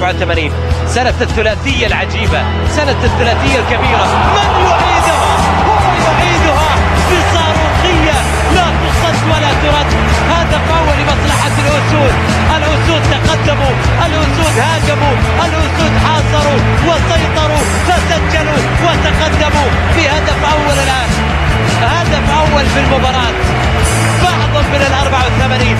1987، سنة الثلاثية العجيبة، سنة الثلاثية الكبيرة. من يعيدها؟ هو يعيدها بصاروخية لا تصد ولا ترد. هدف أول لمصلحة الأسود. الأسود تقدموا، الأسود هاجموا، الأسود حاصروا وسيطروا فسجلوا وتقدموا بهدف أول الآن، هدف أول في المباراة بعض من 84.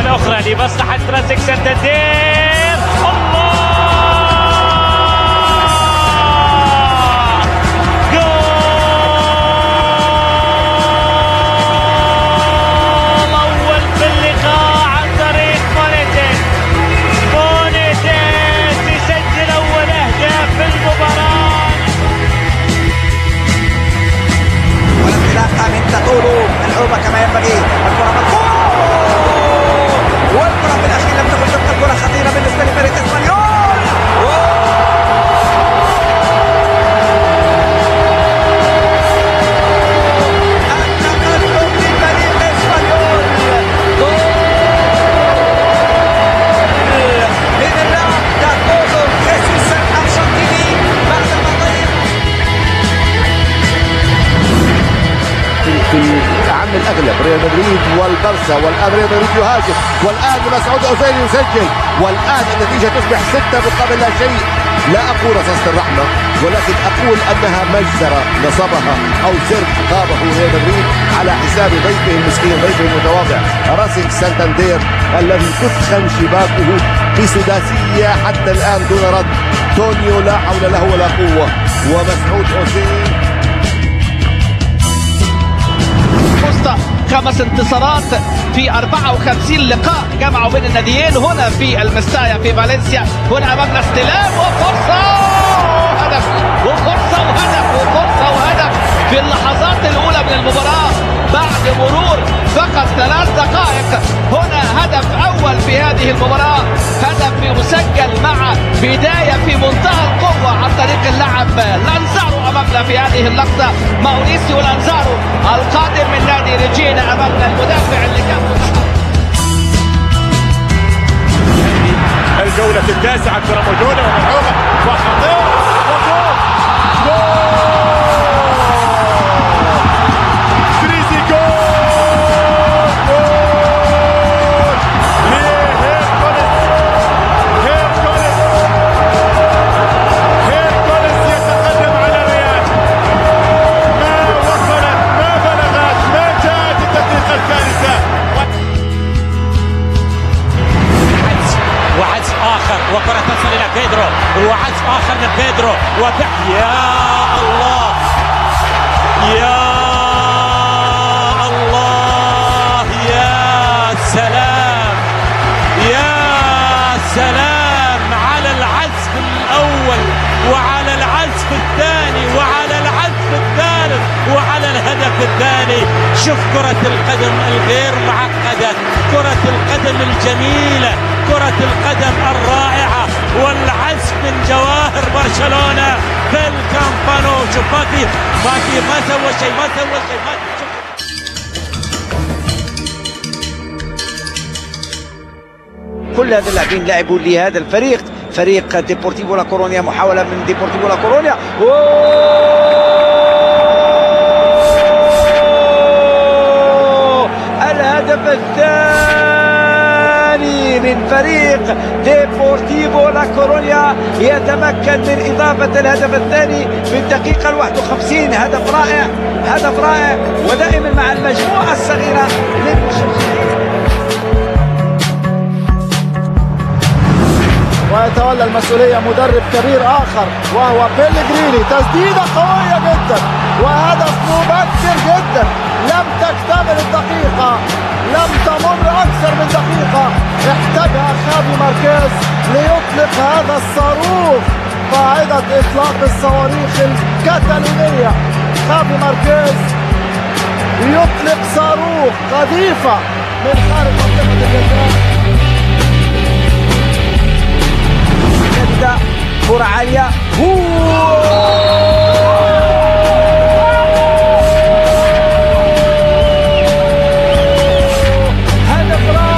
أخرى لمصلحة راسينج سانتاندير. الله، جول أول في اللقاء عن طريق مونيتيس. مونيتيس يسجل أول أهداف في المباراة. والانطلاقة من تطولو، ملعوبة كما ينبغي، الكرة ملعوبة والكرة في الأخير لم تكن تبقى الكرة خطيرة بالنسبة لفريق إسبانيول. التقدم لفريق إسبانيول، جول من اللاعب داكوزو خيسوس الأرجنتيني بعد ما ضيع في العام الأغلب ريال مدريد والبرسا، والآن ريال مدريد يهاجم، والآن مسعود أوزيل يسجل، والآن النتيجة تصبح 6 مقابل لا شيء. لا أقول رصاصة الرحمة، ولكن أقول أنها مجزرة نصبها أو سرب قامه ريال مدريد على حساب ضيفه المسكين، ضيفه المتواضع راسينج سانتاندير الذي تثخن شباكه بسداسية حتى الآن دون رد. تونيو لا حول له ولا قوة، ومسعود أوزيل. 5 انتصارات في 54 لقاء جمعوا بين الناديين هنا في المستايا في فالنسيا. هنا امامنا استلام وفرصه وهدف، وفرصه وهدف، وفرصه وهدف في اللحظات الاولى من المباراه بعد مرور فقط 3 دقائق. هنا هدف اول في هذه المباراه، هدف مسجل مع بدايه في منتهى القوه عن طريق اللاعب لانزارو. امامنا في هذه اللقطه ماوريسيو لانزارو القادم من نادي ريجينا، امامنا المدافع اللي كان الجوله التاسعه. كره موجوده وملعوبه وخطيره وجول، جول تريزيجول، جول لهيركوليس. هيركوليس، هيركوليس يتقدم على الريال. ما وصلت، ما بلغت، ما جاءت الدقيقة الثالثة. وعزف آخر، وكرة تصل إلى بيدرو، وعزف آخر من بيدرو، يا الله، يا الله، يا سلام، يا سلام على العزف الأول وعلى العزف الثاني وعلى العزف الثالث وعلى الهدف الثاني. شوف كرة القدم الغير معقدة، كرة القدم الجميلة، كرة القدم الرائعة، والعزف من جواهر برشلونة في الكامبانو. شوف ما في ما سوى شيء، ما سوى شيء، ما كل هذا اللاعبين لعبوا لهذا الفريق، فريق ديبورتيفو لا كورونيا. محاولة من ديبورتيفو لا كورونيا، الهدف الثاني من فريق ديبورتيفو لا كورونيا، يتمكن من إضافة الهدف الثاني في الدقيقة 51. هدف رائع، هدف رائع، ودائما مع المجموعة الصغيرة للمشجعين. ويتولى المسؤولية مدرب كبير آخر وهو بيليجريني. تسديدة قوية جدا وهدف مبكر جدا، لم تكتمل الدقيقة، لم تمر أكثر من دقيقة، احتاجها خافي ماركيز ليطلق هذا الصاروخ، قاعدة إطلاق الصواريخ الكتالونية. خافي ماركيز يطلق صاروخ قذيفة من خارج منطقة الجزاء. كرة عالية، هدف رائع.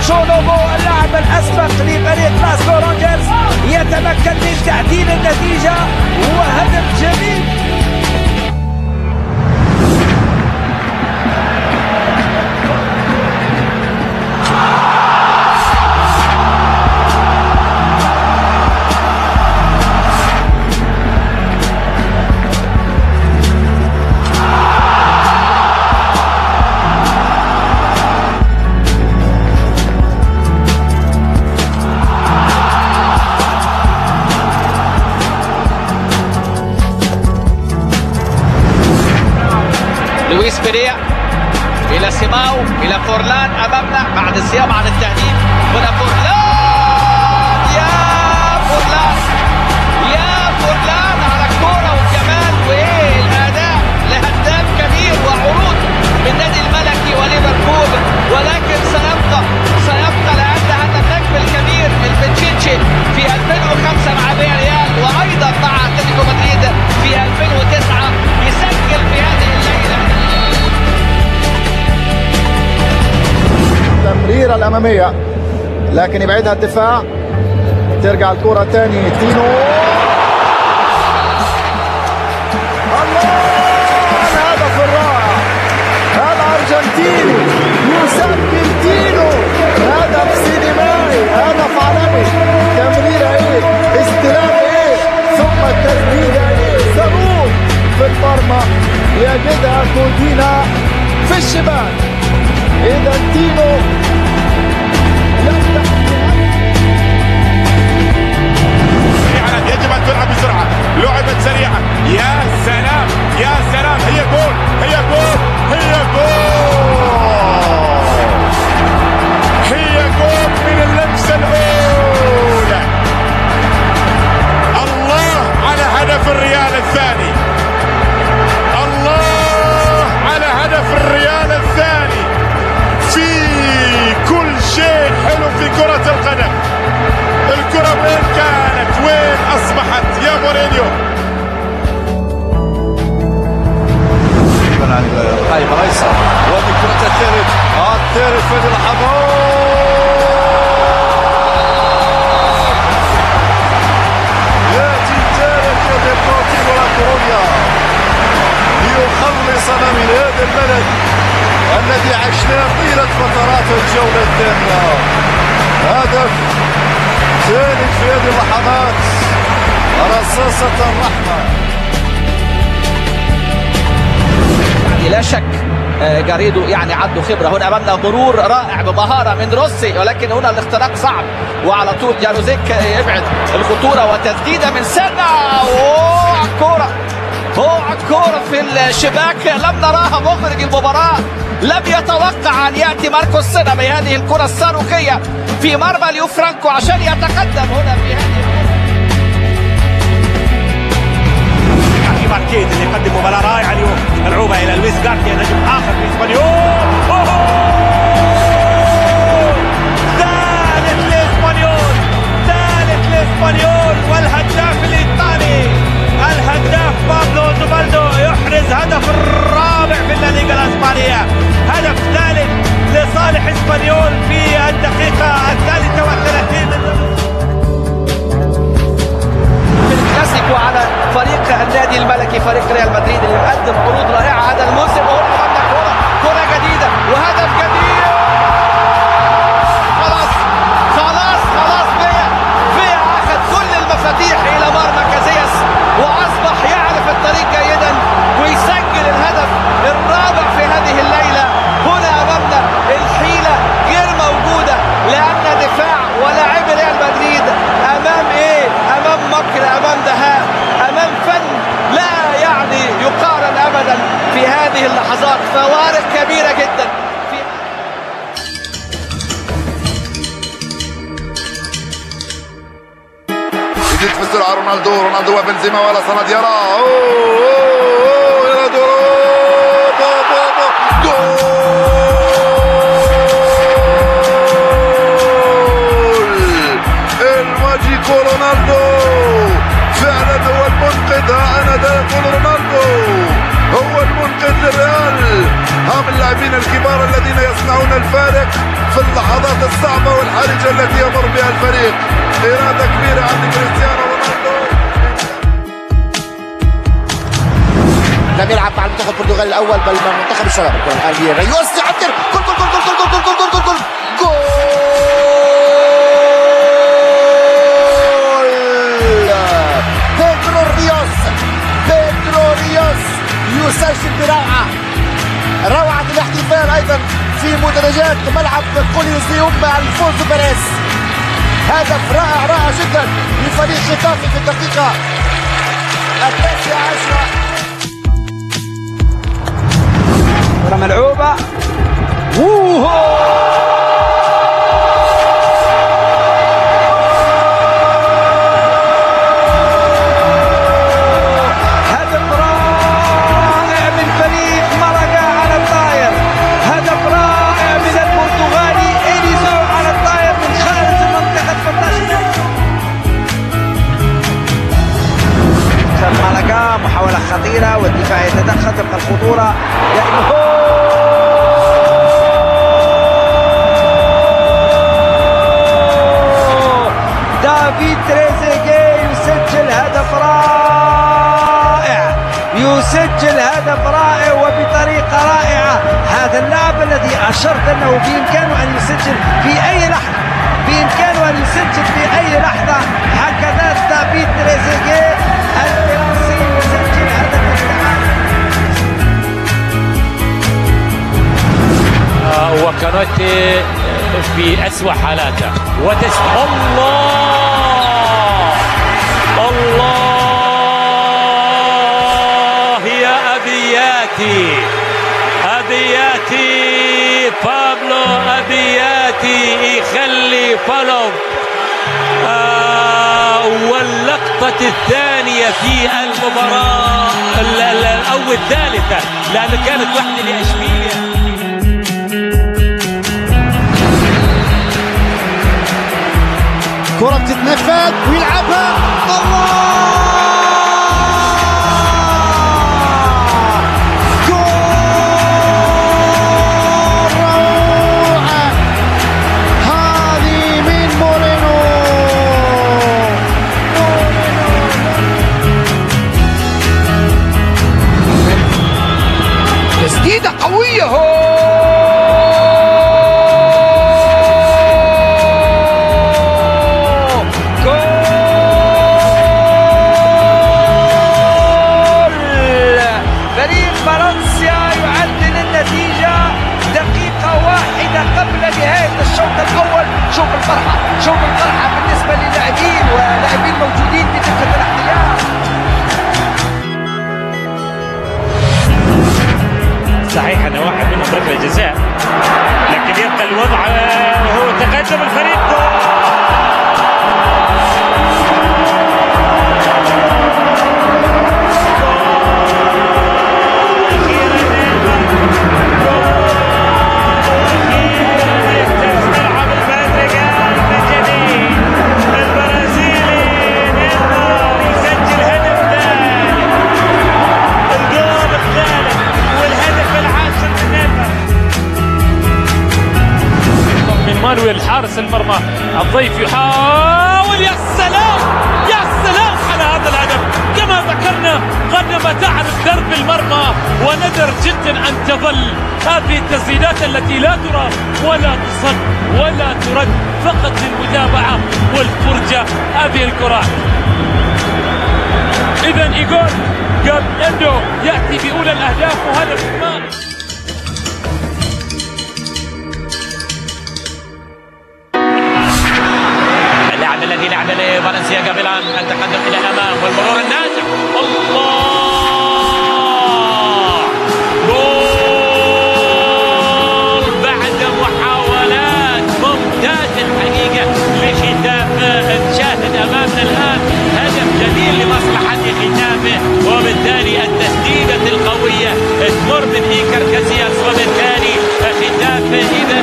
شونوبو اللاعب الأسبق لفريق غلاسكو رانجرز يتمكن من تعديل النتيجة وهدف جميل. لويس بيريا إلى سيماو إلى فورلان أمامنا بعد الصيام عن التهديف. هنا فورلان، يا فورلان، يا فورلان على الكورة والجمال وإيه الأداء لهداف كبير وعروض من نادي الملكي وليفربول، ولكن سيبقى لأن هذا النجم الكبير البتشيتشي في 2005 مع فياريال وأيضا مع أتلتيكو مدريد في 2009 يسجل في هذه الليلة. التمريرة الأمامية لكن يبعدها الدفاع، ترجع الكرة تاني تينو. الله، الهدف الرائع الأرجنتيني يسجل تينو، هدف سينمائي، هدف عالمي. تمريرة ايه، استلام ايه، ثم التسديدة ايه، صاروخ في المرمى يجدها كودينا في الشباك. إذا تينو يفتح. يجب أن تلعب بسرعة، لعبت سريعة، يا سلام يا سلام، هي جول هي جول هي جول هي جول من اللمسة الأولى. الله على هدف الريال الثاني، الله على هدف الريال الثاني. في كل شيء حلو في كرة القدم، الكرة وين كانت وين أصبحت يا مورينيو. عن القائم الأيسر وهذه كرة الثالث، الثالث في اللحظات. يأتي الثالث يا ديبورتيفو لا كورونيا ليخلصنا من هذا الملل الذي عشناه طيلة فترات الجولة الثانية. هدف ثالث في هذه اللحظات، رصاصة الرحمة. يعني لا شك جاريدو يعني عنده خبرة. هنا أمامنا مرور رائع بمهارة من روسي، ولكن هنا الاختراق صعب وعلى طول جاروزيك يبعد الخطورة وتسديدة من سنة. أوه الكورة، أوه الكورة في الشباك، لم نراها مخرج المباراة، لم يتوقع أن يأتي ماركوس سينا بهذه الكرة الصاروخية في مرمى ليو فرانكو عشان يتقدم هنا في هذه. ماركيز اللي قدم مباراة رائعة اليوم، ملعوبة إلى لويس غارسيا نجم آخر في إسبانيول. ثالث لإسبانيول، ثالث لإسبانيول، والهداف الإيطالي الهداف بابلو زوبالدو يحرز هدف الرابع في الليغا الإسبانية، هدف ثالث لصالح إسبانيول في الدقيقة 33 من الكلاسيكو على فريق النادي الملكي فريق ريال مدريد اللي يقدم عروض رائعة هذا الموسم. وهنا أمامنا كرة جديدة وهدف جديد. خلاص خلاص خلاص، فيا أخذ كل المفاتيح إلى مرمى كازياس وأصبح يعرف الطريق جيدا ويسجل الهدف الرابع في هذه الليلة. هنا أمامنا الحيلة غير موجودة لأن دفاع ولاعب ريال مدريد أمام إيه؟ أمام مكر، أمام دهاء، أمام فن لا يعني يقارن أبدا في هذه اللحظات. فوارق كبيرة جدا. يزيد في السرعة رونالدو، رونالدو وبنزيما ولا صند يرى. أوه يا جول الماجيكو رونالدو، فعلا هو المنقذ. ها أنا ذا يقول رونالدو هو المنقذ للريال. هم اللاعبين اللاعبين الكبار الذين يصنعون الفارق في اللحظات الصعبة والحرجة التي يمر بها الفريق. إرادة كبيرة عند كريستيانو رونالدو. لم يلعب مع المنتخب البرتغالي الأول بل مع منتخب الشباب. الكرة الآن لريوس، يعدل، جول جول جول جول جول جول جول جول جول. بيدرو ريوس، بيدرو ريوس يسجل بروعة، روعة الاحتفال أيضا في مدرجات ملعب كوليزيوم مع الفونسو بيريز. هدف رائع رائع جدا لفريق ختافي في الدقيقة 19. كرة ملعوبة، هدف رائع من فريق مالاغا على الطاير، هدف رائع من البرتغالي إليزو على الطاير من خارج المنطقة 18. مالاغا محاولة خطيرة والدفاع يتدخل، تبقى الخطورة دائما. دافيد تريزيجيه يسجل هدف رائع، يسجل هدف رائع وبطريقة رائعة. هذا اللاعب الذي أشرت أنه بإمكانه أن يسجل في أي لحظة، بإمكانه أن يسجل في أي لحظة. هكذا دافيد تريزيجيه الفرنسي يسجل هدف التعادل. وكانوتي في أسوأ حالاته الله الله يا أبياتي، أبياتي بابلو أبياتي يخلي بالوب. واللقطة الثانية في المباراة أو الثالثة، لأنه كانت واحدة لأشبيليا. كرة بتتنفذ ويلعبها، الله، جول روعة هذه من مورينو. تسديدة قوية، فريق فالنسيا يعدل النتيجة دقيقة واحدة قبل نهاية الشوط الأول. شوف الفرحة، شوف الفرحة بالنسبة للاعبين ولاعبين موجودين في دكة الاحتياط. صحيح أن واحد منهم ركلة جزاء، لكن يبقى الوضع هو تقدم الفريق. مانويل حارس المرمى الضيف يحاول، يا سلام يا سلام على هذا الهدف. كما ذكرنا قدم تعرف درب المرمى، وندر جدا ان تظل هذه التسديدات التي لا ترى ولا تصد ولا ترد، فقط للمتابعة والفرجة هذه الكرات. اذا ايغور جابيندو ياتي باولى الاهداف وهدف ما. اللاعب الذي لعب لفالنسيا جافيلان، التقدم الى الامام والمرور الناجح، الله، جول بعد محاولات ممتازة الحقيقة لختافه. نشاهد امامنا الان هدف جميل لمصلحة ختافه، وبالتالي التسديده القوية تمر من ايكر كاسياس، وبالتالي ختافه. اذا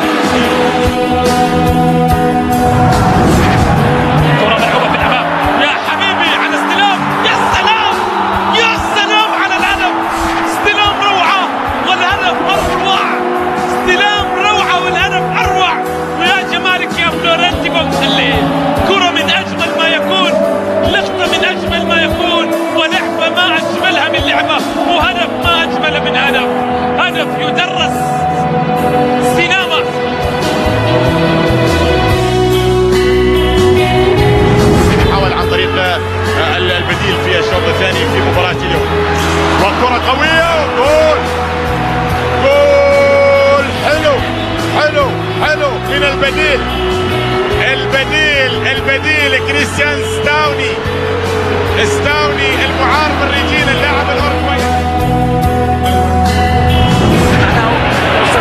كرة ملعوبة في الأمام، يا حبيبي على استلام، يا سلام. من أجمل ما يكون، لقطة من أجمل ما يكون، ولعبة ما أجملها من لعبة، وهدف ما أجمل من هدف، هدف يدرس سينما. حاول عن طريق البديل في الشوط الثاني في مباراة اليوم، وكرة قوية وجول، جول حلو حلو حلو من البديل، البديل البديل كريستيان ستاوني، ستاوني المعار من ريجينا اللاعب الأورجواي.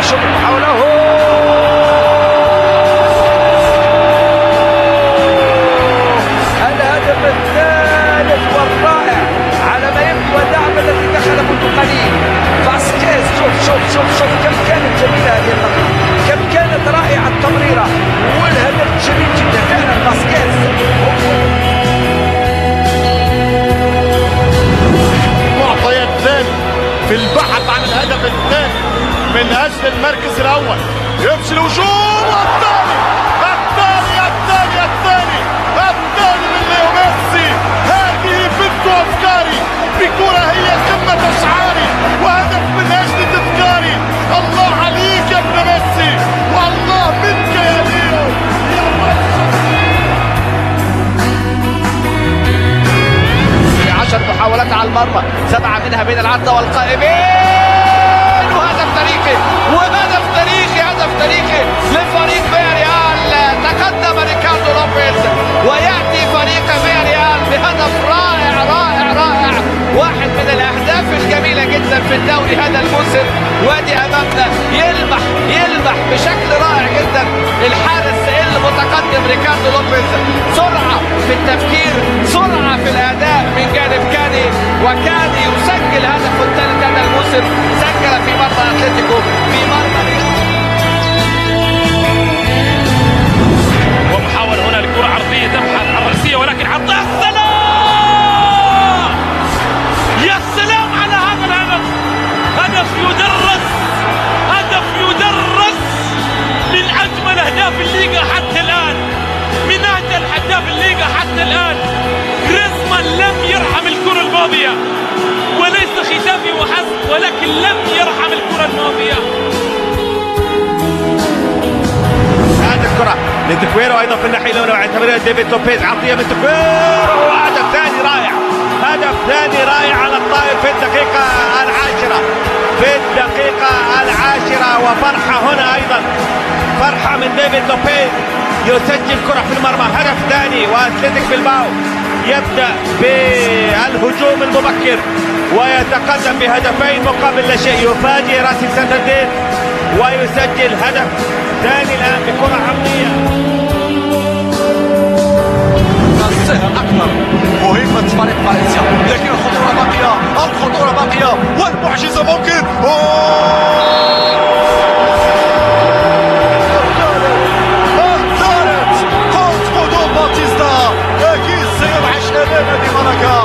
شوف المحاولة، الهدف الثالث والرائع على ما يبدو اللاعب الذي دخل منذ قليل فاسكيز. شوف شوف شوف شوف كم كانت جميلة هذه اللقطة، كم كانت رائعة التمريرة، والهدف جميل جدا فعلا فاسكيز. معطيات ثاني في البحث عن الهدف الثاني من اجل المركز الاول، يمشي الهجوم الثاني الثاني الثاني الثاني الثاني من ليو ميسي. هذه بنت افكاري بكرة هي قمة اشعاري، وهدف من اجل تذكاري. الله عليك يا ابن ميسي، والله منك يا ليو يا ميسي. 10 محاولات على المرمى، 7 منها بين العارضة والقائمين، وهدف تاريخي، وهدف تاريخي، هدف تاريخي لفريق فياريال. تقدم ريكاردو لوبيز ويأتي فريق فياريال بهدف رائع رائع رائع، واحد من الأهداف الجميلة جدا في الدوري هذا الموسم. وادي أمامنا يلمح يلمح بشكل رائع جدا الحارس المتقدم ريكاردو لوبيز، سرعة في التفكير، سرعة في الأداء من جانب كاني، وكاني يسجل هدفه الثالث هذا الموسم. سجل في مرمى أتلتيكو، في مرمى. ومحاولة هنا لكرة عرضية تبحث عن رأسية، ولكن عرضية. السلام، يا سلام على هذا الهدف، هدف يدرس، هدف يدرس من أجمل أهداف الليغا حتى الآن، من أجمل أهداف الليغا حتى الآن. غريزمان لم يرحم الكرة الماضية، وليس ختافي وحسب، ولكن لم يرحم الكرة الماضية. هذه الكرة لتكويرو أيضا في الناحية الأولى، وعند ديفيد لوبيز، عطية من تكويرو، وهدف ثاني رائع، هدف ثاني رائع على الطائر في الدقيقة 10، في الدقيقة 10. وفرحة هنا أيضا، فرحة من ديفيد لوبيز، يسجل كرة في المرمى، هدف ثاني. وأتلتيك بلباو يبدأ بالهجوم المبكر ويتقدم بهدفين مقابل لا شيء. يفاجئ راسل سانتاندير ويسجل هدف ثاني الآن بكرة عرضية. سهل أكثر مهمة فريق فالنسيا، لكن الخطورة باقية، الخطورة باقية، والمعجزة ممكن. الثالث قوس قدوم باتيستا، أكيد سينعش أمام نادي مالاكا.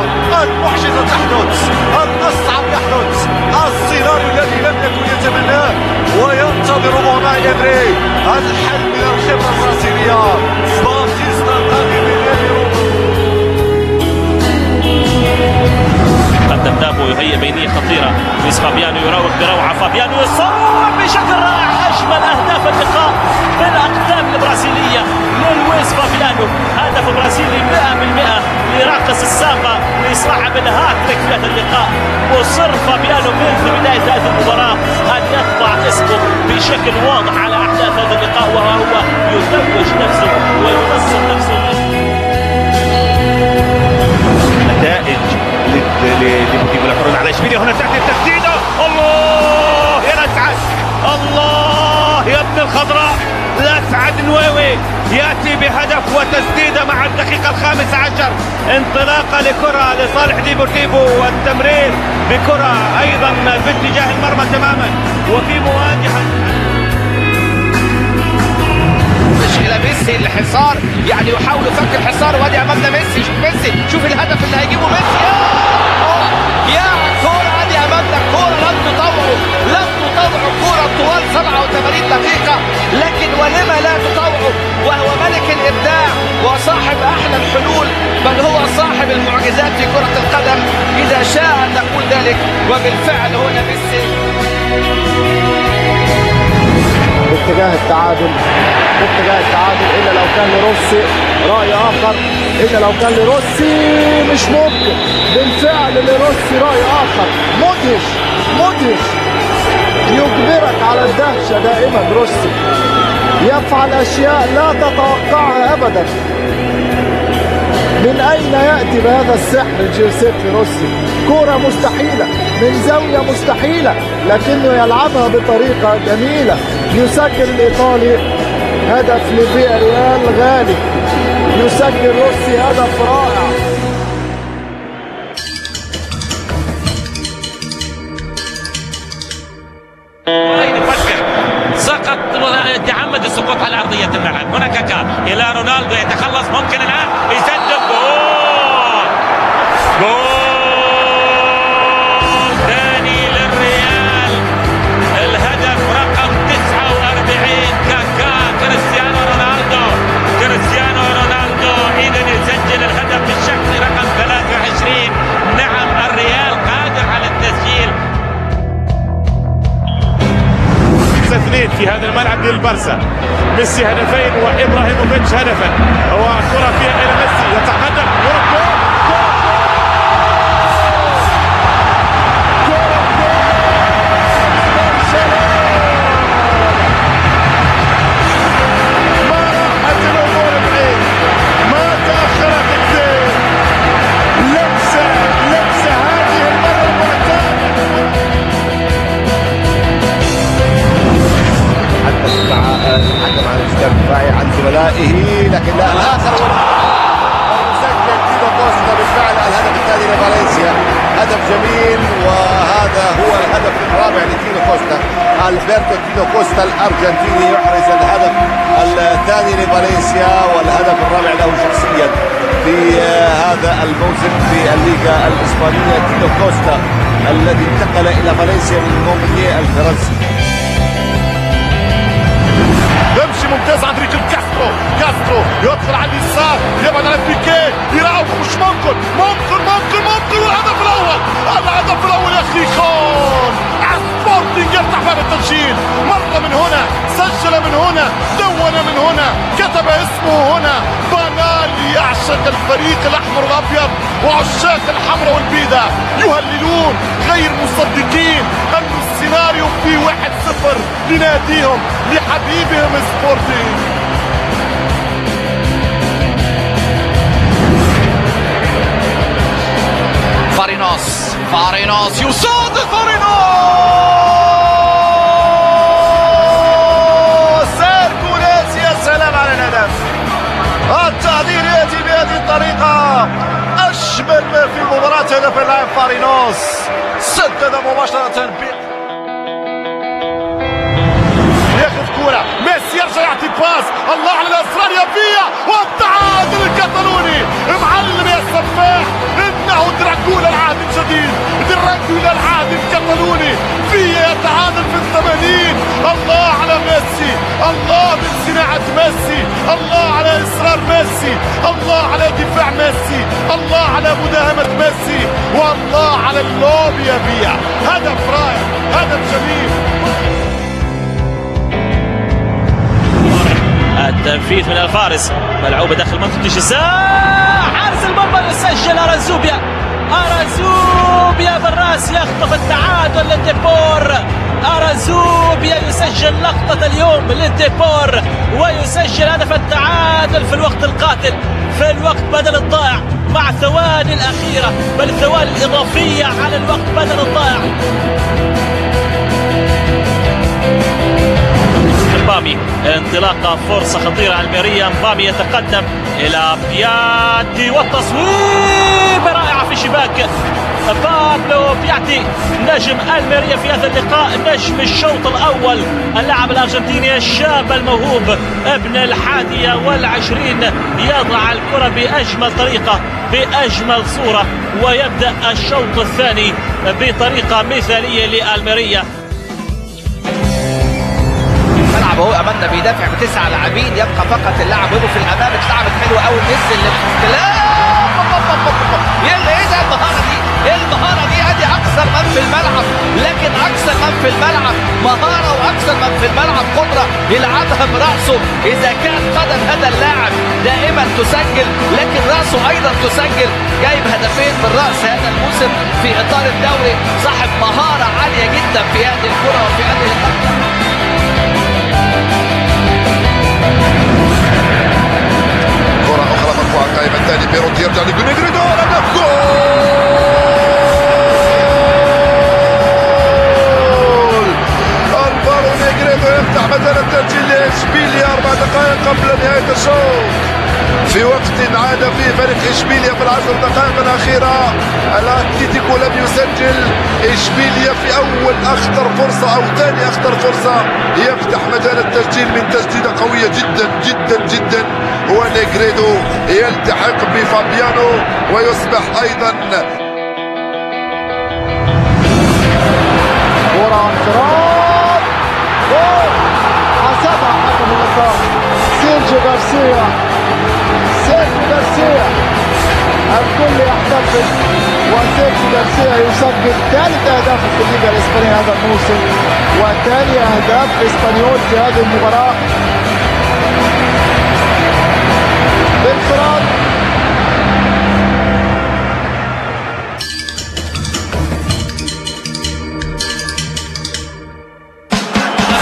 المعجزة تحدث، الأصعب يحدث، السيناريو الذي لم يكن يتمناه وينتظر أوناي إيمري الحل من الخبرة البرازيلية. باتيستا القادم من نادي روما. قدم دابو يهيئ بينية خطيرة، لويس فابيانو يراوغ بروعة، فابيانو يصوب بشكل رائع، أجمل أهداف اللقاء بالأقدام البرازيلية للويس فابيانو، هدف برازيلي 100% لراقص السامبا لصاحب الهاتريك في هذا اللقاء. مصر فابيانو منذ بداية هذه المباراة أن يطبع اسمه بشكل واضح على أحداث هذا اللقاء، وهو يتوج نفسه وينصب نفسه. نتائج لديبورتيفو لاكورونا على اشبيلية، هنا تأتي التسديدة، الله يا الأسعد، الله يا ابن الخضراء، الأسعد نويوي يأتي بهدف وتسديدة مع الدقيقة 15، انطلاقة لكرة لصالح ديبورتيفو، والتمرير بكرة أيضا باتجاه المرمى تماما، وفي مواجهة الى ميسي الحصار، يعني يحاول فك الحصار، وادي امامنا ميسي. شوف ميسي، شوف الهدف اللي هيجيبه ميسي، يا كورة، ادي امامنا كورة لم تطوعه، لم تطوعه كورة طوال 87 دقيقة، لكن ولما لا تطوعه وهو ملك الابداع وصاحب أحلى الحلول، بل هو صاحب المعجزات في كرة القدم إذا شاء أن نقول ذلك. وبالفعل هنا ميسي باتجاه التعادل، باتجاه التعادل. إلا لو كان لروسي رأي آخر، إلا لو كان لروسي مش ممكن. بالفعل لروسي رأي آخر مدهش مدهش، يجبرك على الدهشة دائما. روسي يفعل أشياء لا تتوقعها أبدا. من أين يأتي بهذا السحر جيوسيبي روسي؟ كرة مستحيلة من زاوية مستحيلة، لكنه يلعبها بطريقة جميلة. يسجل الإيطالي هدف لفياريال غالي، يسجل روسي هدف رائع. سقط وتعمد السقوط على أرضية الملعب. هنا كاكا إلى رونالدو يتخلص، ممكن الآن يسدد جول، جول ثاني للريال، الهدف رقم 49 كاكا كريستيانو رونالدو، كريستيانو رونالدو إذا يسجل الهدف بالشكل رقم 23. نعم الريال قادر على التسجيل. 2 في هذا الملعب للبرسا، ميسي هدفين وإبراهيموفيتش هدفا، وكرة فيها إلى ميسي يتقدم جول جول جول جول. ما راحت الأمور بعيد، ما تأخرت كثير، لمسة لمسة هذه المرة المعتادة. مع الحكم على الانسجام الدفاعي عن زملائه، لكن لا الاخر ويسجل تينو كوستا بالفعل الهدف الثاني لفالنسيا. هدف جميل، وهذا هو الهدف الرابع لتينو كوستا. البرتو تينو كوستا الارجنتيني يحرز الهدف الثاني لفالنسيا والهدف الرابع له شخصيا في هذا الموسم في الليغا الاسبانية. تينو كوستا الذي انتقل الى فالنسيا من مونبلييه الفرنسي. يمشي ممتاز عن طريق كاسترو، كاسترو يدخل على اليسار، يبعد على بيكي، يراوغ، مش ممكن ممكن ممكن ممكن، والهدف الاول، الهدف الاول يا خيخون. سبورتينج يفتح باب التسجيل، مرة من هنا، سجل من هنا، دون من هنا، كتب اسمه هنا. بانال يعشق الفريق الاحمر والابيض، وعشاق الحمراء والبيضاء يهللون غير مصدقين أن السيناريو في 1-0 لناديهم لحبيبهم سبورتينج. فارينوس، فارينوس يصادف فارينوس، هيركوليس، يا سلام على الهدف. التعديل يأتي بهذه الطريقة، أجمل ما في المباراة هدف اللاعب فارينوس، سدد مباشرة. ياخذ كرة ميسي، يرجع يعطي باس، الله على الأسرار يا فيا، والتعادل الكتالوني. معلم يا سفاح، إنه دراكولا العهد الجديد، دراكولا العهد الكتالوني. فيا يتعادل في 80. الله على ميسي، الله من صناعة ميسي، الله على إصرار ميسي، الله على دفاع ميسي، الله على مداهمة ميسي، والله على اللوب يا فيا. هدف رائع، هدف جميل. التنفيذ من الفارس، ملعوبة داخل منطقة الجزاء، حارس المرمى يسجل. أرازوبيا، أرازوبيا بالراس يخطف التعادل للديبور. أرازوبيا يسجل لقطة اليوم للديبور ويسجل هدف التعادل في الوقت القاتل، في الوقت بدل الضائع مع الثواني الأخيرة، بل الثواني الإضافية على الوقت بدل الضائع. مبامي انطلاقة، فرصة خطيرة الميريا، مبامي يتقدم إلى بياتي والتصويب رائعة في شباك بابلو بياتي، نجم الميريا في هذا اللقاء، نجم الشوط الأول، اللاعب الأرجنتيني الشاب الموهوب ابن 21 يضع الكرة بأجمل طريقة بأجمل صورة، ويبدأ الشوط الثاني بطريقة مثالية لألميريا. الملعب اهو امامنا. امامنا بيدافع ب9 لاعبين، يبقى فقط اللاعب ويبو في الامام. اتلعبت حلوة قوي، نزل الاستلام. ايه ده المهارة دي؟ ايه المهارة دي؟ ادي اكثر من في الملعب، لكن اكثر من في الملعب مهارة واكثر من في الملعب قدره يلعبها براسه. اذا كان قدم هذا اللاعب دائما تسجل، لكن راسه ايضا تسجل. جايب هدفين بالراس هذا الموسم في اطار الدوري، صاحب مهارة عالية جدا في هذه الكره وفي هذه اللقطة. كرة أخرى مرفوعة قائمة الثاني، بيروتي يرجع لجونيجريدو، هدف جول! ألفارو نيجريدو يفتح مجال التسجيل لإشبيليا 4 دقائق قبل نهاية الشوط، في وقت عاد فيه فريق إشبيليا في ال10 دقائق الأخيرة. الأتليتيكو لم يسجل، إشبيليا في أول أخطر فرصة أو ثاني أخطر فرصة يفتح مجال التسجيل من تسديدة قوية جدا جدا جدا، ونيجريدو يلتحق بفابيانو ويصبح أيضا كرة انفراد. جول حسبها حكم اللقاء سيرجيو غارسيا. سيرجيو غارسيا الكل يحتفل، وسيرجيو غارسيا يسجل ثالث أهداف في الليغا الإسبانية هذا الموسم، وثاني أهداف إسبانيول في هذه المباراة بانفراد.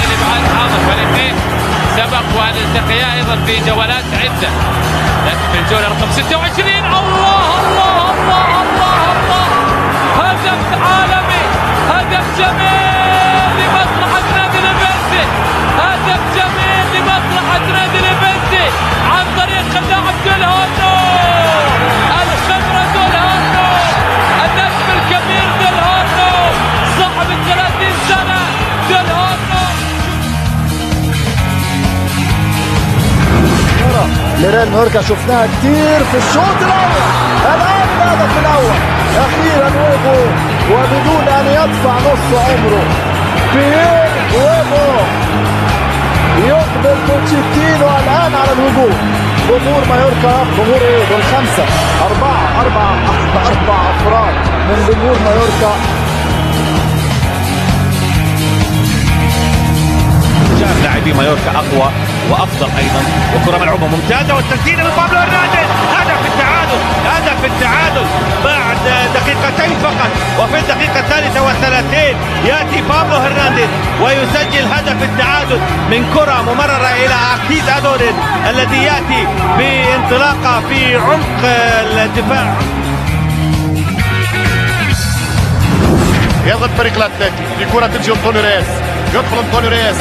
الابعاد حاضر، فريقين سبق وان التقيا ايضا في جولات عده، لكن في الجولة رقم 26 الله الله الله الله الله، هدف عالمي، هدف جميل لمصلحة نادي ليفنتي، هدف جميل لمصلحة نادي ليفنتي عن طريق اللاعب ديل هورنو، الخبرة ديل هورنو، النجم الكبير ديل هورنو، صاحب ال 30 سنة ديل هورنو. لريال مايوركا شفناها كتير في الشوط الاول، الان الهدف الاول اخيرا ويبو، وبدون ان يدفع نص عمره بيير ويبو يقبل بوتشيتينو الان على الهجوم. جمهور مايوركا، جمهور ايه دول؟ 5 4 4 4 افراد من جمهور مايوركا. شاف لاعبي مايوركا اقوى وافضل ايضا، وكره ملعوبه ممتازة والتسديده من بابلو هرنانديز، هدف التعادل، هدف التعادل بعد دقيقتين فقط، وفي الدقيقة 33 ياتي بابلو هرنانديز ويسجل هدف التعادل من كره ممرره الى اكيد ادوريز الذي ياتي بانطلاقه في عمق الدفاع. يضغط فريق الاتليتي، الكره تمشي انطونيو ريس، يدخل انطونيو ريس،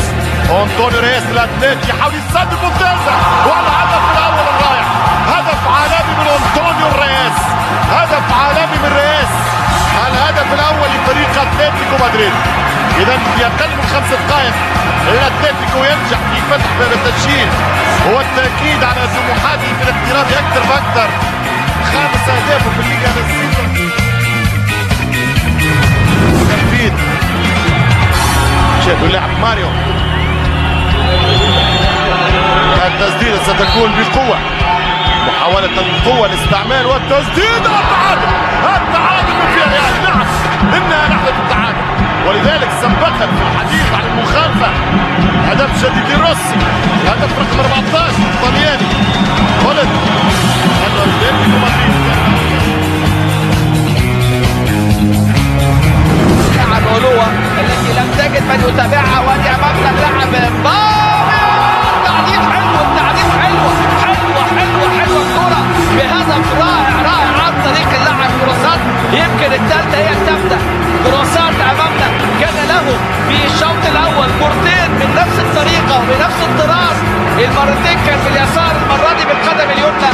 انطونيو ريس الاتليتي يحاول يسدد ممتازة، والهدف الاول الرائع، هدف عالمي من انطونيو ريس، هدف عالمي من ريس، الهدف الاول لفريق اتلتيكو مدريد. اذا في اقل من 5 دقائق الاتلتيكو ينجح في فتح باب التسجيل والتاكيد على طموحاته في الاقتراب اكثر فاكثر. 5 اهداف في الليغا هذا ال season. تنفيذ شاهدوا اللاعب ماريو، التسديده ستكون بقوة، محاولة القوة الاستعمال والتسديد، التعادل، التعادل من فياريال. نعم انها لحظة التعادل، ولذلك سبقت في الحديث عن المخالفة. هدف جديد لروسي، هدف رقم 14 الطلياني ولد اتلتيكو مدريد. لاعب علوة التي لم تجد من يتابعها، وادي امامنا اللاعب مبابي، تعديل حلو، التعديل حلوة حلوة حلوة حلوة، الكره بهدف رائع رائع عن طريق اللاعب كروسات، يمكن الثالثة هي الثابتة. كروسات امامنا كان له في الشوط الاول كورتين من نفس الطريقة وبنفس الطراز، المرتين كان باليسار، المرة دي بالقدم اليمنى.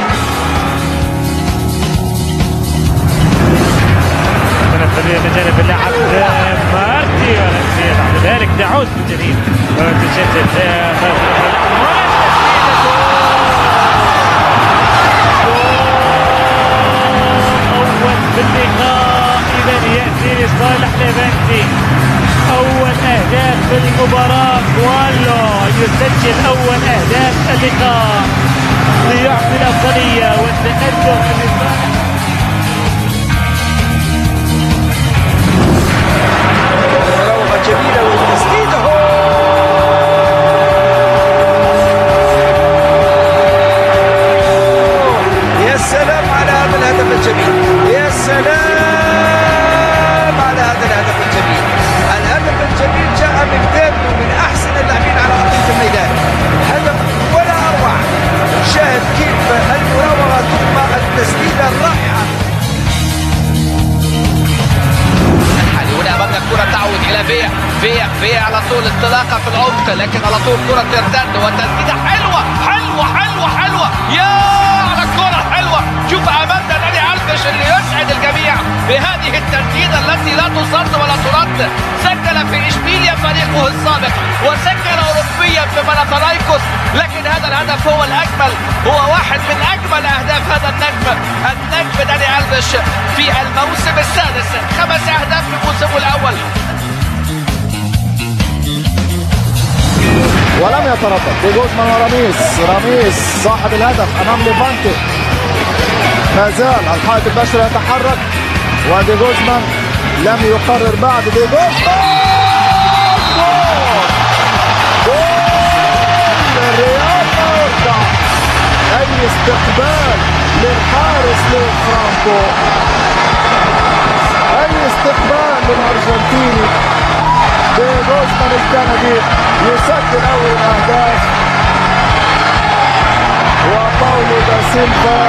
التمرير من جانب اللاعب مارتي، بعد ذلك تعود من جديد وتشتت أول في اللقاء. إذا يأتي لصالح ليفانتي أول أهداف في المباراة، كوالو يسجل. يسجل أول أهداف اللقاء ليعطي الأفضلية والتقدم لصالح. مراوغة جميلة والتسديدة يا سلام على هذا الهدف الجميل، يا سلام على هذا الهدف الجميل. الهدف الجميل جاء من بيرلو، من أحسن اللاعبين على أرضية الميدان. هدف ولا أروع. شاهد كيف المراوغة ثم التسديدة الرائعة. الحالي هنا أمامنا كرة تعود إلى فيا فيا فيا على طول انطلاقة في العمق، لكن على طول كرة ترتد وتسديدة حلوة حلوة حلوة حلوة، يا على الكرة الحلوة. شوف أمامنا داني ألفيش اللي يسعد الجميع بهذه التسديدة التي لا تصد ولا ترد. سجل في إشبيليا فريقه السابق وسجل أوروبيا في باناثينايكوس، لكن هذا الهدف هو الأجمل، هو واحد من أجمل أهداف هذا النجم، النجم داني ألفيش في الموسم السادس، 5 أهداف في موسمه الأول. ولم يتردد دي جوزمان وراميس، راميس صاحب الهدف أمام ليفانتي. ما زال الحائط البشري يتحرك ودي جوزمان لم يقرر بعد. دي جوزمان جول جول ريال مايوركا، أي استقبال للحارس لو فرانكو، أي استقبال للأرجنتيني. دي جوزمان الكندي يسجل أول الأهداف، وباولو دا سيلفا.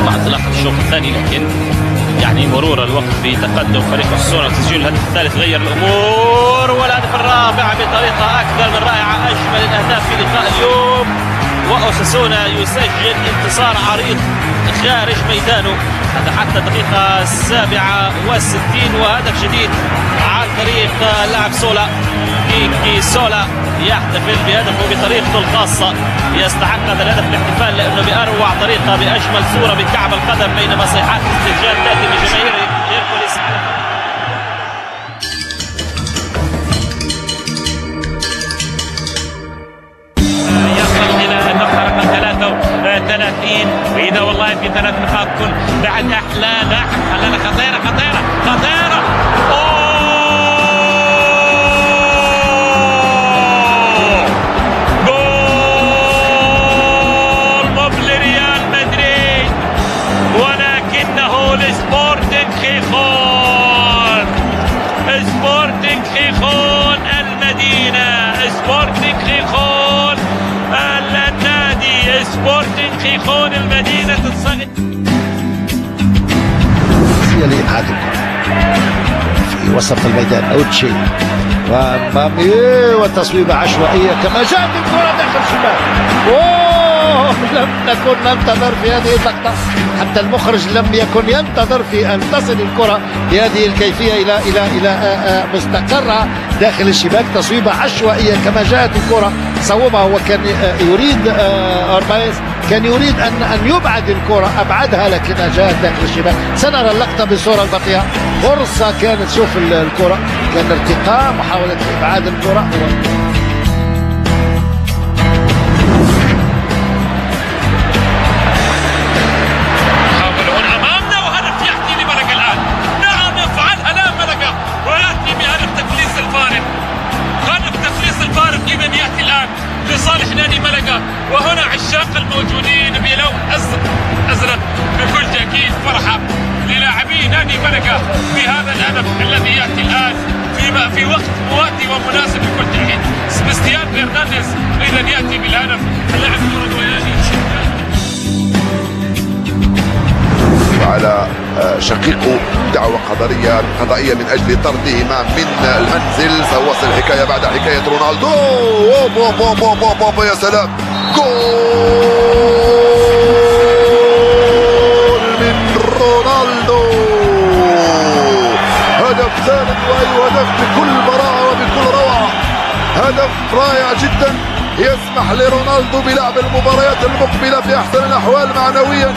مع انطلاق الشوط الثاني، لكن يعني مرور الوقت بتقدم فريق أوساسونا وتسجيل الهدف الثالث غير الأمور، والهدف الرابع بطريقة أكثر من رائعة، أجمل الأهداف في لقاء اليوم، وأوساسونا يسجل انتصار عريض خارج ميدانه هذا حتى الدقيقة 67، وهدف جديد عن طريق اللاعب سولا، كيكي سولا يحتفل بهدفه بطريقته الخاصة، يستحق هذا الهدف الاحتفال لأنه بأروع طريقة بأجمل صورة بكعب القدم، بينما صيحات الاستهجان تأتي من جماهير هيركوليس. يصل إلى النقطة رقم 33، وإذا والله في 3 نقاط كن بعد أحلى لاعب، خلانا خطيرة خطيرة خطيرة. جول مب لريال مدريد، ولكنه لسبورتنج خيخون، سبورتنج خيخون المدينة، سبورتنج خيخون النادي، سبورتنج خيخون المدينة الصغيرة. لإبعاد الكرة في وسط الميدان أوتشي ومامي، وتصويبة عشوائية كما جاءت الكرة داخل الشباك. أوه، لم نكن ننتظر في هذه اللقطة، حتى المخرج لم يكن ينتظر في أن تصل الكرة بهذه الكيفية إلى إلى إلى مستقرة داخل الشباك. تصويبة عشوائية كما جاءت الكرة صوبها، هو كان يريد أربايز كان يريد أن يبعد الكرة، أبعدها لكنها جاءت داخل الشباك. سنرى اللقطة بالصورة البطيئة، فرصة كانت، شوف الكرة كان ارتقاء، محاولة إبعاد الكرة. أمامنا وهدف يأتي لملقا الآن، نعم يفعلها الآن ملقا ويأتي بهدف تقليص الفارق، هدف تقليص الفارق إذا يأتي الآن لصالح نادي ملقا. وهنا عشاق الموجودين بلون أزرق بكل تأكيد فرحة للاعبي نادي ملقا بهذا الهدف الذي يأتي الآن في وقت مواتي ومناسب بكل تأكيد. سباستيان فرنانديز إذا يأتي بالهدف، اللاعب الأوروغواياني. وعلى شقيقه دعوة قضائية من أجل طردهما من المنزل. سأواصل الحكاية بعد حكاية رونالدو. بو بو بو بو بو بو، يا سلام، جول من رونالدو، هدف ثالث وأي هدف بكل براعة وبكل روعة، هدف رائع جدا يسمح لرونالدو بلعب المباريات المقبلة في أحسن الأحوال معنويا.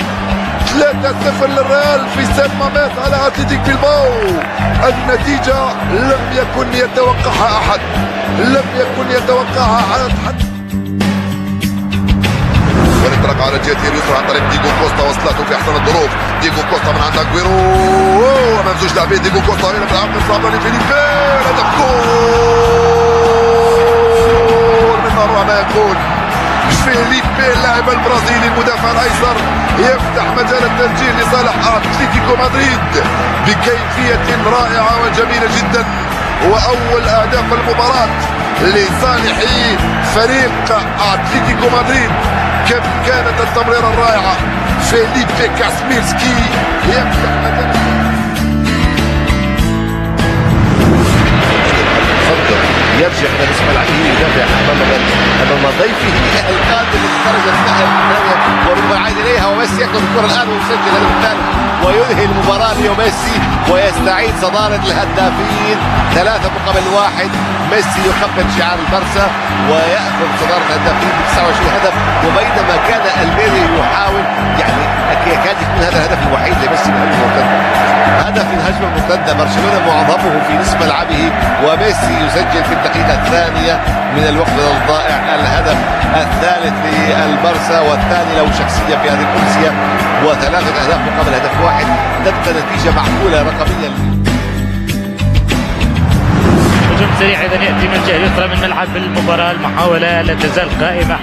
3-0 3-0 للريال في سان ماميس على اتلتيك بلباو. النتيجة لم يكن يتوقعها أحد، لم يكن يتوقعها أحد. والانطلاق على الجهة اليسرى عن طريق ديغو كوستا، وصلته في أحسن الظروف. ديغو كوستا من عند أغويرو أمام زوج لاعبين. ديغو كوستا إلى العمق الصعبة لفيليبي، هدف جول من أروع ما يكون. فيليبي اللاعب البرازيلي المدافع الايسر يفتح مجال التسجيل لصالح اتلتيكو مدريد بكيفية رائعة وجميلة جدا، واول اهداف المباراة لصالح فريق اتلتيكو مدريد. كم كانت التمريره الرائعة، فيليبي كاسميرسكي يفتح مجال. يرجع الى نصف ملعبه يدافع امام ضيفه القادم للدرجة الثانية، وربما عاد اليها وميسي ياخذ الكره الان ويسجل الهدف الثالث وينهي المباراة ليو ميسي ويستعيد صدارة الهدافين 3-1. ميسي يقبل شعار البرسا وياخذ صدارة الهدافين ب 29 هدف، وبينما كان الميري يحاول يعني يكاد يكون هذا الهدف الوحيد لميسي بهجمه مرتدة. هدف الهجمة المرتدة، برشلونة معظمه في نصف ملعبه وميسي يسجل في الدقيقة الثانية من الوقت الضائع الهدف الثالث للبرسا والثاني له شخصية في هذه الامسيه، وثلاثة اهداف مقابل هدف واحد، تبقى نتيجة معقولة رقميا. هجوم سريع اذا ياتي من الجهة اليسرى من ملعب المباراة، المحاولة لا تزال قائمة.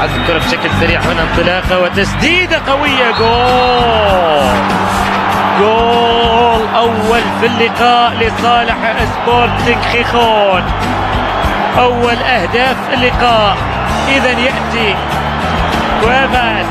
عز الكره بشكل سريع هنا، انطلاقة وتسديده قوية، جول جول اول في اللقاء لصالح سبورتنج خيخون، اول اهداف اللقاء. اذا ياتي كويفاس.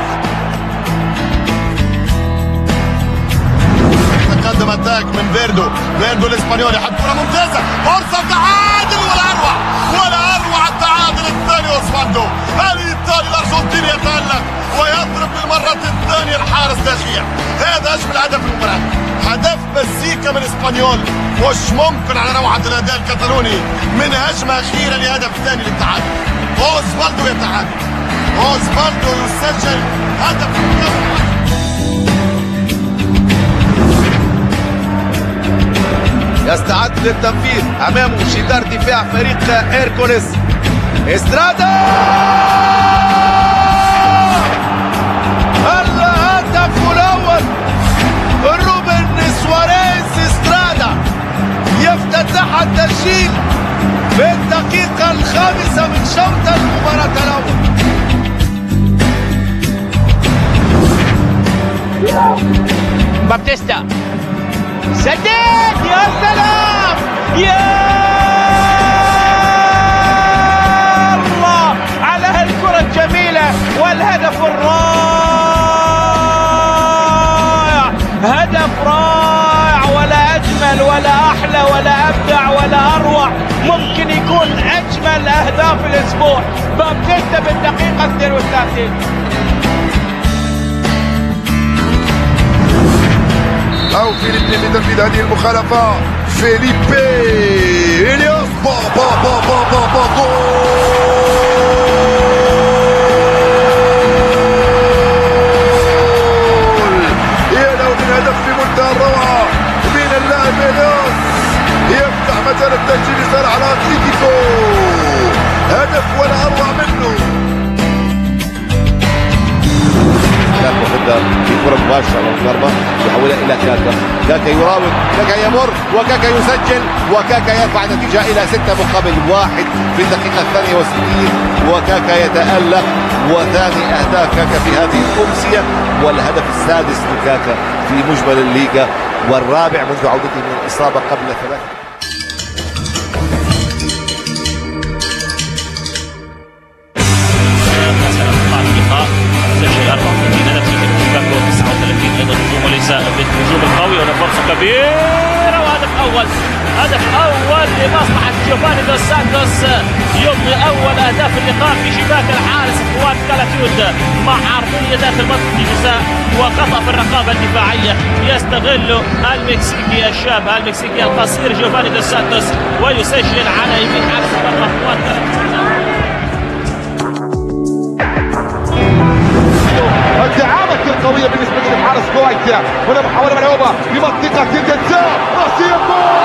تقدم attaque من فيردو، فيردو الاسبانيولي حط كره ممتازة، فرصة تعادل ولا اروع، ولا اروع التعادل الثاني. اوسفالدو الايطالي الارجنتيني يتالق ويضرب للمرة الثانية الحارس داخيا. هذا اجمل هدف المباراة، هدف مزيكا من اسبانيول، مش ممكن على روعه الاداء الكتالوني من هجمة اخيرة لهدف ثاني للتعادل. اوسفالدو يتعادل، اوسفالدو يسجل هدف. يستعد للتنفيذ، امامه جدار دفاع فريق هيركوليس. استرادا، الهدف الاول، روبن سواريز استرادا يفتتح التسجيل في الدقيقة الخامسة من شوط المباراة الاول. بابتيستا سدد، يا سلام، يا الله على هالكرة الجميلة والهدف الرائع، هدف رائع ولا أجمل ولا أحلى ولا أبدع ولا أروع، ممكن يكون أجمل أهداف الأسبوع. بابتيستا بالدقيقة 32. أو فيليبي بتنفيذ هذه المخالفة، فيليبي إلياس، با با با با با با جول يا له من هدف في منتهى الروعة من اللاعب إلياس، يفتح مجال التسجيل لصالح الأتليتيكو، هدف ولا أروع منه. في كرة مباشرة للمرمى يحولها إلى كاكا، كاكا يراوغ، كاكا يمر، وكاكا يسجل، وكاكا يرفع النتيجة إلى 6-1 في الدقيقة 62، وكاكا يتألق، وثاني أهداف كاكا في هذه الأمسية، والهدف السادس لكاكا في مجمل الليغا، والرابع منذ عودته من الإصابة قبل 3. سجل 34 هدف، سجل شيكاغو 39 ايضا هجوم وليس بالهجوم القوي. هنا فرصة كبيرة وهدف اول، هدف اول لمصلحة جوفاني دوس سانتوس، يمضي اول اهداف اللقاء في شباك الحارس خوان كالاتيود مع عرضية داخل منطقة الجزاء وخطا في الرقابة الدفاعية يستغل المكسيكي الشاب المكسيكي القصير جوفاني دوس سانتوس ويسجل على يمين حارس المرمى خوان كالاتيود. الدعامة قوية بالنسبة للحارس كويت. هنا محاولة ملعوبة في منطقة الجزاء، رأسية، جول!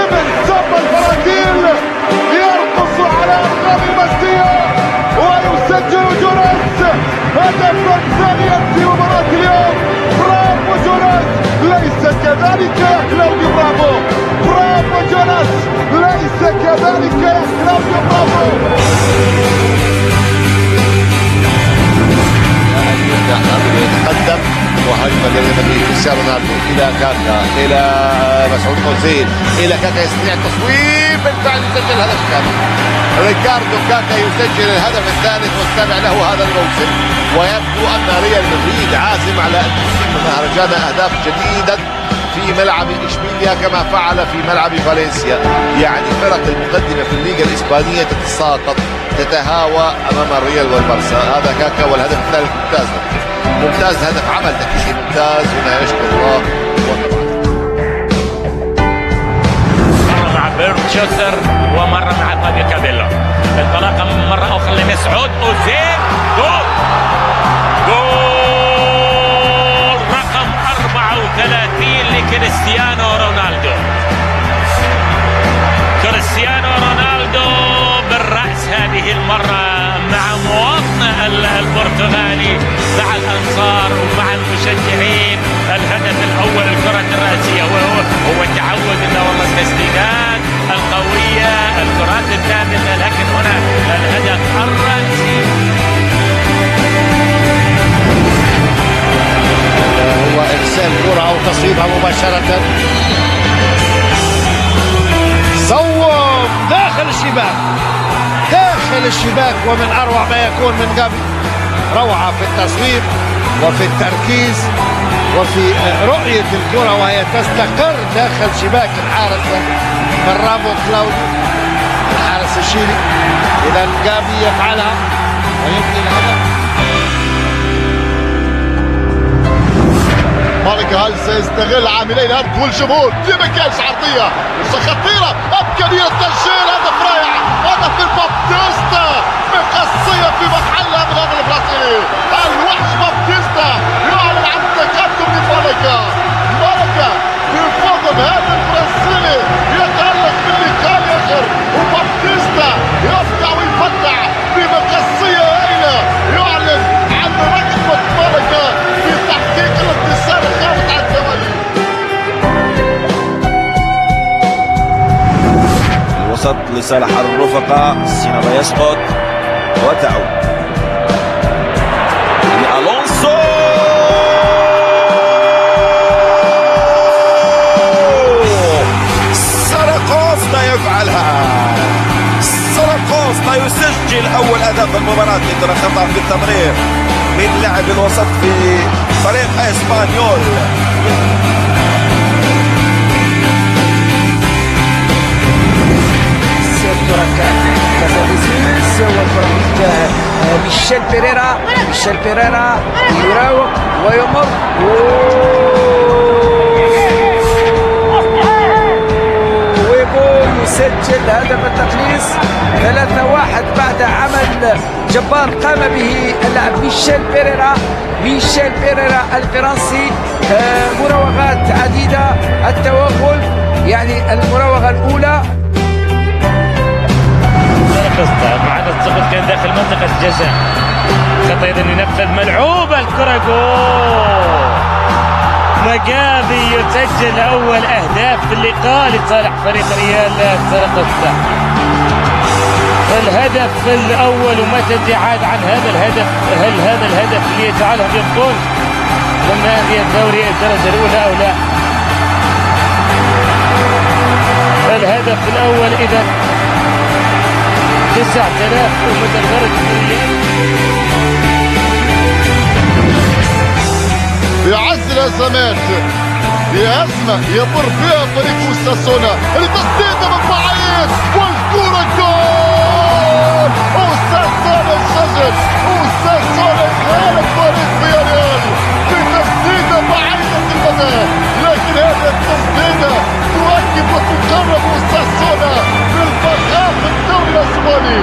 ابن سامبا البرازيل يرقص على أرقام المسيا ويسجل جوناس هدفا ثانيا في مباراة اليوم. برافو جوناس، ليس كذلك يا كلاوديو برافو. برافو جوناس، ليس كذلك يا كلاوديو برافو. يتقدم وهجمة لريال مدريد، كريستيانو رونالدو إلى كاكا، إلى مسعود أوزيل، إلى كاكا يستطيع التصويب، بالفعل يسجل الهدف الثالث. ريكاردو كاكا يسجل الهدف الثالث والسابع له هذا الموسم، ويبدو أن ريال مدريد عازم على أن يقيم مهرجان أهداف جديدا في ملعب إشبيليا كما فعل في ملعب فالنسيا. يعني فرق المقدمة في الليغا الإسبانية تتساقط، تتهاوى أمام الريال والبرسا. هذا كاكا والهدف الثالث ممتاز، ممتاز، هدف عمل تكتيكي ممتاز. هنا يشكر الله. وطبعا مرة مع بيرت شوتر ومرة مع فابيو كابيلو. انطلاقة مرة أخرى لمسعود أوزيل، جول، جول رقم 34 لكريستيانو رونالدو. كريستيانو رونالدو بالرأس هذه المرة مع مواطنة البرتغالي، مع الأنصار ومع المشجعين. الهدف الأول الكرة الرأسية، هو التعود إنه والله التسديدات القوية، الكرات الثابتة، لكن هنا الهدف الرأسي. هو إرسال كرة أو تصويبها مباشرة. صوب داخل الشباك، داخل الشباك، ومن أروع ما يكون من غابي. روعة في التصويب وفي التركيز وفي رؤية الكرة وهي تستقر داخل شباك الحارس برافو كلاوديو الحارس الشيلي. إذا غابي يفعلها ويبني الهدف. مالك هل سيستغل عاملي الهرب والجمهور؟ لما كانش عرضية خطيرة، إمكانية تسجيل هدف رائع، هدف بابتيستا بقصية في محلها من هذا البرازيلي الوحش. بابتيستا يعلن عن التقدم لمالكا. مالكا بفضل هذا البرازيلي يتألق باللقاء الآخر، وبابتيستا يفتح ويفتح بمقصية هائلة، يعلن عن رغبة مالكا في تحقيق الانتصار الخامس على التوالي. الوسط لصالح الرفقاء، سينما يسقط وتعود لألونسو. ساراكوستا يفعلها، ساراكوستا يسجل أول هدف المباراة. ترى خطأ في التمرير من لاعب الوسط في فريق اسبانيول. والكرة في ميشيل بيريرا، ميشيل بيريرا يراوغ ويمر، ويبو يسجل هدف التقليص 3-1 بعد عمل جبار قام به اللاعب ميشيل بيريرا. ميشيل بيريرا الفرنسي، مراوغات عديدة، التوغل، يعني المراوغة الأولى. مع أن السقوط كان داخل منطقة الجزاء. خطأ إذن ينفذ، ملعوبة الكرة، جول. مجابي يسجل أول أهداف في اللقاء لصالح فريق ريال سرقسطة. الهدف الأول، ومتى ابتعاد عن هذا الهدف؟ هل هذا الهدف اللي يجعلهم يبقون ضمن أندية دوري الدرجة الأولى أو لا؟ الهدف الأول إذا 9000 متفرج في عز الأزمات، في أزمة يمر بها فريق أوساسونا، التسديدة من بعيد والكرة جول! أوساسونا يسجل، أوساسونا يغالب فريق فياريال بتسديدة بعيدة المدى، لكن هذه التسديدة تؤكد وتقرب أوساسونا للبقاء في الدوري الإسباني.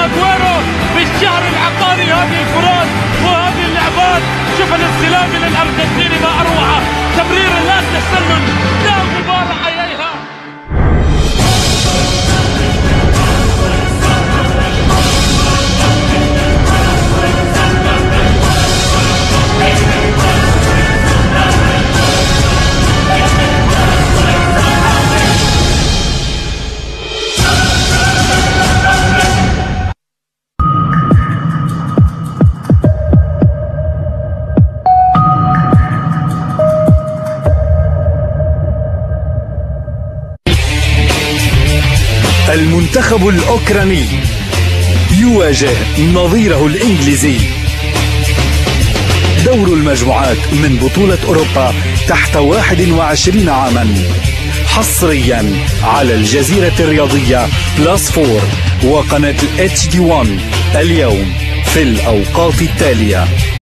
اجويرو بالشهر العقاري. هذه الكرات وهذه اللعبات، شوف الاستلام من الارجنتيني ما اروعه، تمرير لا تسلل لا غبار عليها. المنتخب الأوكراني يواجه نظيره الإنجليزي. دور المجموعات من بطولة أوروبا تحت 21 عاما، حصريا على الجزيرة الرياضية بلس 4 وقناة HD 1 اليوم في الأوقات التالية.